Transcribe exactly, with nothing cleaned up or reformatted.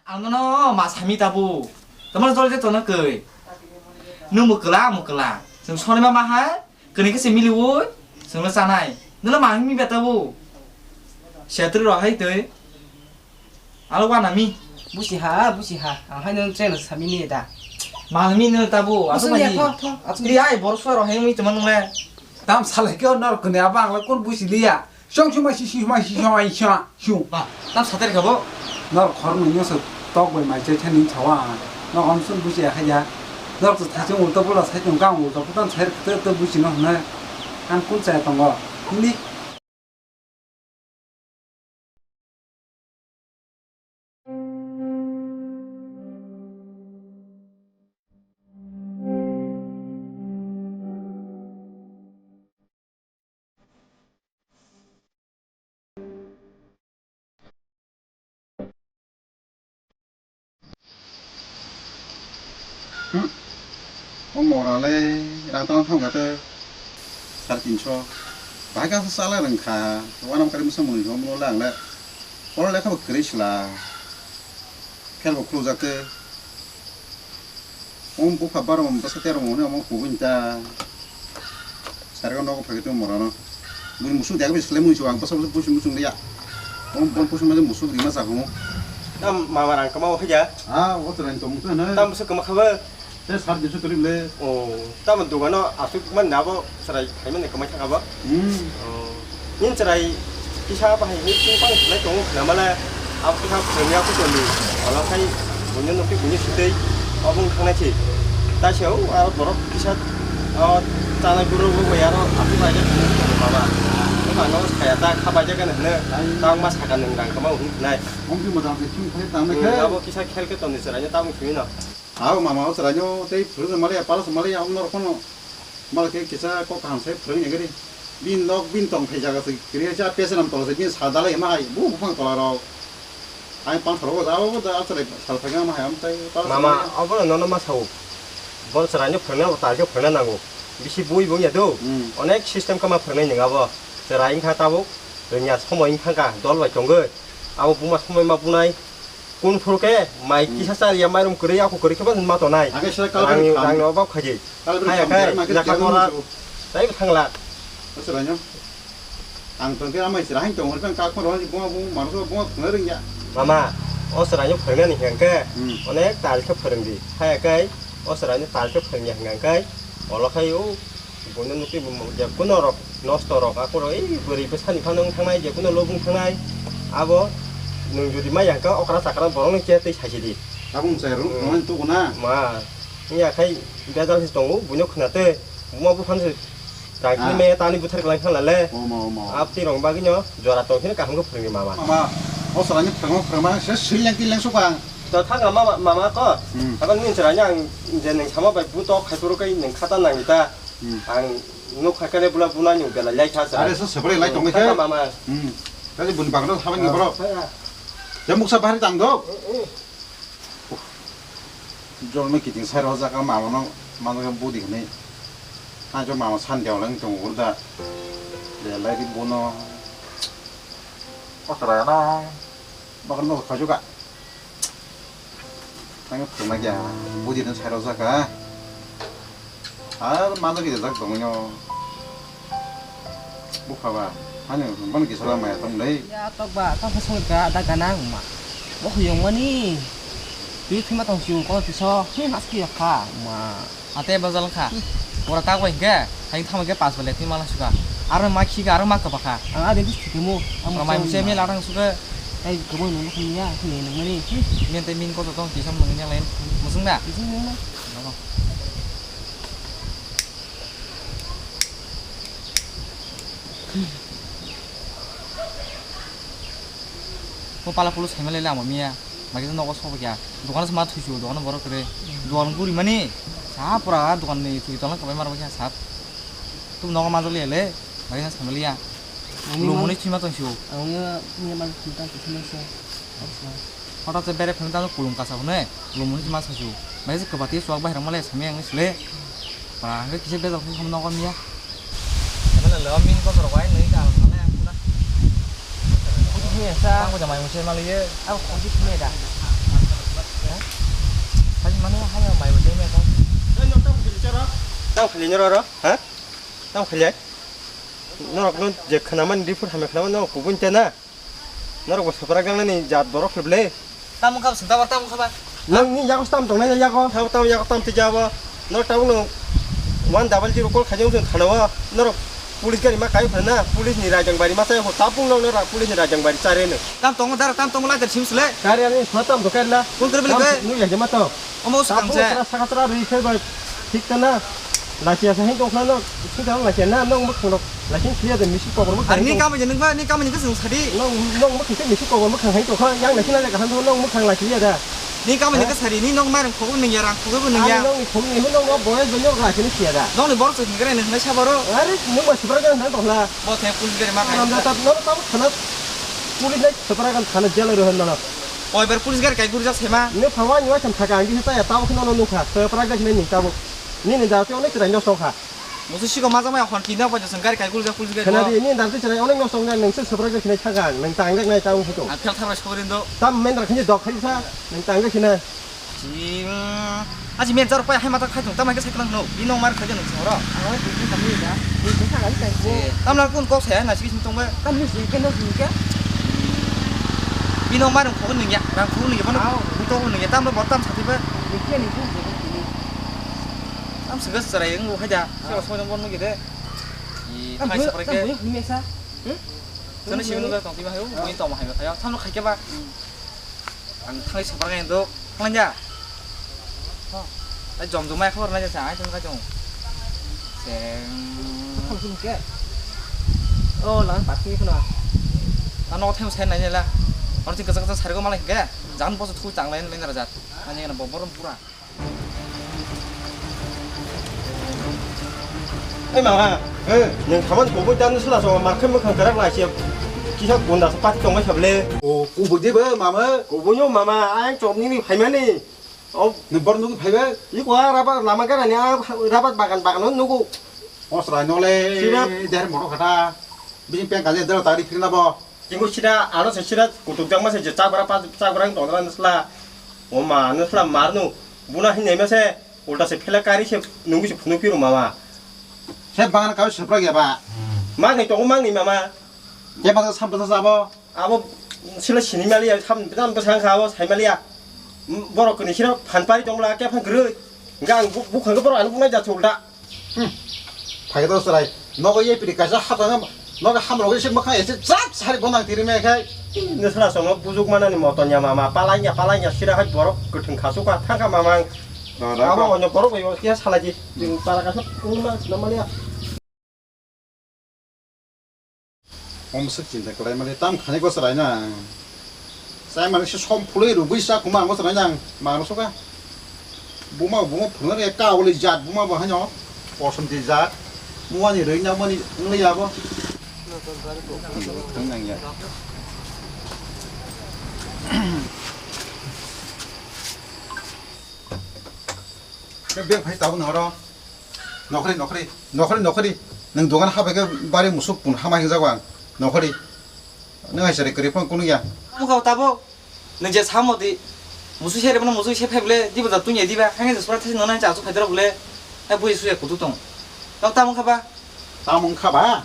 Ang nono ma sami tabu. Tamar jol je tono koi. Nung mukla, mukla. Sung soni ma mahai. Kani kese mili woi. Sung lo sanai. Nula ma himi beta bu. Setri ro hai toi. Alo wana mi. Busi ha, busi ha. Ang hai nung channel sami ni da. Ma himi nung tabu. Asu Busi ya, mai. Tho, tho. Asu ni ai bor sua ro hai mi teman nung le. Tam salai ke nor kene abang lo kon busi liya. Song song mai si si mai si song ai song song. Ba, tam sater ka bo? Nor khor nung yo se tok bai mai chai thani chawa. No om sun busi ya khaja. Nor to thachung ulta bula sai tong kang ulta putan sai te te busi no na. Kan kun chai tongo. Hindi. Hmm. O mora le rang tang thang kha te sar tinso. Bahai kha sa le rang kha. Wanam kari musa muni ho mo le ang le. Oro le kha bo kri sla. Khel bo khulujak te. Om bupha baro bwsa terong hwnwi omo kubui ta. Sarega nogo phaikhwtwi morano. Bini musuk diaga bai swlai mui chuwang bwsa bwsa busi musuk liya. Om bon pusu maje musuk rima sa hwngo. Tam mama rang kama o haja? Ah, o chwrai tong musuk na. Tam bwsa kama khaba? Te sar bisu kwrwi le. O, tam dogano asuk man na bo chwrai khai man kama thang abo. Hmm. O. Nini chwrai kisa bahai ni twi pang swlai tongo khna male, abo kisa phwrwngya kutoni, olo khai buino nukwi buini sitwi obo wng thangnai se. Ta se o, aro borok kisa, o, chanai guro bo bai aro aphuru bai jak phunuk tongo baba. Wngkha ano saya ta kha bai jak gana hwno, ta wngma saka nwng rang kwma hwn khnai. Mungkin moja se chum khai tang khai. Hmm, abo kisa khel khe toni chwraino tabuk thwino. Abo mama o chwraino tei phwrwngno maliya, palaso maliya, omno rokno. Mal khe kisa kok kaham sai phwrwng ya gari. Bini nok, bini tong thai jaga se kiriya cha pese nam tola se bini sa dalai ma hai bu buphang tola rok. Ai pang thoro go jao go da achare sal phai ma hai am tai palaso maliya. Mama, obo no nono ma sao. Bol chwraino phwrwngna bo tal khe phwrwngna nango. Bisi bui bo ya do. Hmm. Onek system kama phwrwngnai nang abo. Chwrai wngkha tabuk. Rwngya somoi wngkha ka dol bai tongwi. Abo buma somoi ma bunai. Kun phuru khe mai kisa chariya mairum kwrwi, aku kwrwi khe bo ma tonai. Ang khe sira kalbari rangni, kham. Rangni obab khaji. Kalbari kham, khaya khai, jera ma khe jaka jera mora, musu. Tai bwthang la. Aswraino. Ang tong khe amai sira hain tong hor kang kak phoro hain bunga bunga mano so bunga phunga rwngya. Mama, o chwraino phwrwngnani hwnkhe, hmm, onek tal khe phwrwngdi. Khaya khai, o chwraino tal khe phwrwngya hwnkhe, olo khai o Bono nukwi bo jekkuno rok nosto rok, aphuru ei bwrwi bwsani phano wng thangnai, jekkuno lob wng thangnai. Abo nwng jodi maya hwnkhe okra chakra borokno chair twi saisidi. Tabuk chai rw, hmm, rwmani tugo na? Ma, wngya khai bejal se tongo, buino khwna tei buma buphano se rang khini maya tani buthar kwlai thang lale. Omo, omo. Abtwi rong bagwino jora tong kheno kaham khe phwrwngdi mama. Mama, o chwraini phwrwngma phwrwngma se swileng tileng sukha ang. To thang mama, mama ko. Hmm. Abo nini chwraino ang je nwng sama bai buto khai phuru kai nwng khata nangwi ta. Hmm. Ang nuk khai khe bula bula ni belai lai kha sa. Are sa sebre lai tong khe. Mama. Hmm. Kaje bun bagno thabai ni borok. Ya muksa bahari tang do. Jol me kiting sai ro jaka mama no mano budi ni. Ha jo mama san dia lang tong urda. Belai di bono. Okra no. Bakal no khajuka. Ang phwrwngna kya, bujina sai rw jaka. Ar mano kisa jak tongwi no. Bukha ba, hani bono kisa lamaya tong dei. Ya tok ba, tok khe songwi ka, da gana wngma. Bo huyung mani. Twi thwima tong siu ko twi so, hi mas ki yakha, ma. Ate bazal kha. Ora ta koi ke, hai thama ke pas bale twi mala suka. Aro ma khi ga, aro ma ka bakha. Ang ade dis thikemo. Ora mai muse me ladang suka. Ai kabo nung khani ya, khani nung mani. Men te min ko to tong kisam nung nya len. Musung da. Musung nung na. Mo pala polo saima lele amo miya. Magi nogo sobo kya. Dokan se ma thuisu, dokan borok kre. Dokan guri mani. Sa pura dokan ni thui tala kabai mar bakya sa. Tu nogo ma joli ele. Magi sa saima liya. Lumoni thima tong siu. Ang miya ma thum ta thum sa. Hota se bere phang ta kulum kasa hune. Lumoni thima sa siu. Magi se kebati suak bahir male sami ang sile. Para hingke kisa bejak phung nogo miya. Emang lelo min kotor bai nui ka ang mane ang pura. Kudu phung ya sa. Ang ko jamai muse maliye. Ang kudu phung ya da. Hali mani hali mai bo deme ko. Tam khali nyoro ro, ha? Tam khali ai. Norok no je khana mani report hamya khana mani norok kubun te na. Norok bo sopra gang ni jat borok le ble. Tam kha sung tam tam kha ba. Nang ni yago tam tong nai yago. Tam tam yago tam te jabo. Norok tam no one double zero call khaijong sung khana wa. Norok Police gari ma kai phana, police ni rajang bari ma sai ho tapung no na police ni rajang bari chare no. Tam tongo dara, tam tongo lai sim sule. Kari ani sma tam do kaila. Kun kre bele kai. Nu ya jema to. Omo sukang se. Saka tra ri khe bai. Thik ta na. Lachi asa hin tong khna no. Sing ta lachi na no mo khno. Lachi siya de misi ko mo. Ani kam je nung ba, ni kam je nung sadi. No no mo khite misi ko mo khang hai to kha. Yang lachi na le ka han no mo khang lachi ya da. Ni kamani ka sari, ni nong marang khogwi nung ya, rang khogwi nung ya. Nong ni khogwi nung no boyes bo nyok la chini siya da. Nong ni borok chini gare nung nai sabaro. Are nung ba sibra gan nang tokla. Bo the police gari ma khai. Nang ta no ta thana police nai sibra gan thana jail ro han no. Koi bar police gari kai guri jak sema. Ne phawa ni wa cham thaka ang di ta ya ta khno no nung kha. Sibra gan ni ta bo. Ni ni da te onek rai no song kha. Musu siko maja maya hon kidnap bai jasang gari kai gulja police gari. Khana di ni dar ti chara onek nosong na nang se sobra gari nai thaga nang tang gari nai tang huto. Ang phel tharbai sobrin do. Tam men rak ni dok khai sa nang tang gari na. Ji aji men jar pai hai mata khai tung tam gari sai klang no. Bi nong mar khai nang soro. Ang oi bi kami da. Bi kami da. Tam na kun kok saya na sigi sing tong ba. Tam ni sing ke no sing ke. Bi nong mar khok nung ya. Rang khok nung ya. Bano khok nung ya. Tam no bor tam sa ti ba. Ni ke ni khok. Tam sega serai wng hai da. Sega soi nang bon mugi de. I thai sapre ke. Tam buyo himi sa. Hmm? Jani simi nungga tong tima hayo, mui tong hayo. Ayo, tam no khai ke ba. Ang thai sapre ke do. Khon ja. Ai jom jom mai khobor na ja sa, ai jom ka jom. Seng. Khon sini ke. Oh, lang pati khona. Ano them sen nai la. Or tin kasa kasa sari ko malai ke. Jan boso thu chang lai lai na rajat. Ani na bobor pura. Oi mama, eh, nwng thamani kubui dan sula song ma khe mwkhang kwrak lai se kisa gunda se pati tongma sable. O kubui de ba mama? Kubui no mama, ang chom ni ni phaimani. O ni bor nugi phaiba? Ni ko rabar lama gara ni rabar bagan bagan nugo. O srai no le. Sira der mono khata. Bini peng kaje der tari phirna bo. Kingo sida ano se sida kutuk jang ma se je chagra pa chagra tong dra sla. O ma no sla mar no. Buna hin nei ma se. Ulta se phela kari se nungwi se phunuk phiro mama. Se bangan kau se prak ya ba. Ma khai tongo mang ni mama. Ya ba sam basa sabo. Abo sila sini mali ya sam basa basa kha abo sai mali ya. Borok kini sira phan pari tongla ke phan gre. Enggak bukhang ke borok anu bungai jat ulta. Hmm. Phai to serai. Nogo ye piri kaisa hapang nogo hamro se makha ese jat sari bonang tiri me khai. Nusra songo bujuk manani moton ya mama palanya palanya sira hai borok kuthung khasu ka thangka mamang. Abo onyo borok bai kia salaji. Jing para kaisa ungma sinamaliya. Om se chinta kwlai mani tam khani ko chwrai na. Chai mani se som phulwi rwgwi sa kuma ang ko chwrai na ang mang rw soka. Buma buma phulwi re ka uli jat buma bo hanyo. Kosom ti jat. Mua ni rwi na mani wngli ya bo. Thang nang ya. Ke bek phai tabuk noro. Nokhri, nokhri, nokhri, nokhri. Nwng dogan habai khe bari musuk pun hama hingjago ang. Nokhri. Nwng hai sari kwrwi phano kunu ya. Tamo kha tabo. Nwng je samo di. Musuk sere mano musuk se phai bole, diba da tunya diba. Hange je sura thesi nonai cha chu phai dara bole. Ai bui suya kutu tong. Tamo kha ba. Tamo kha ba.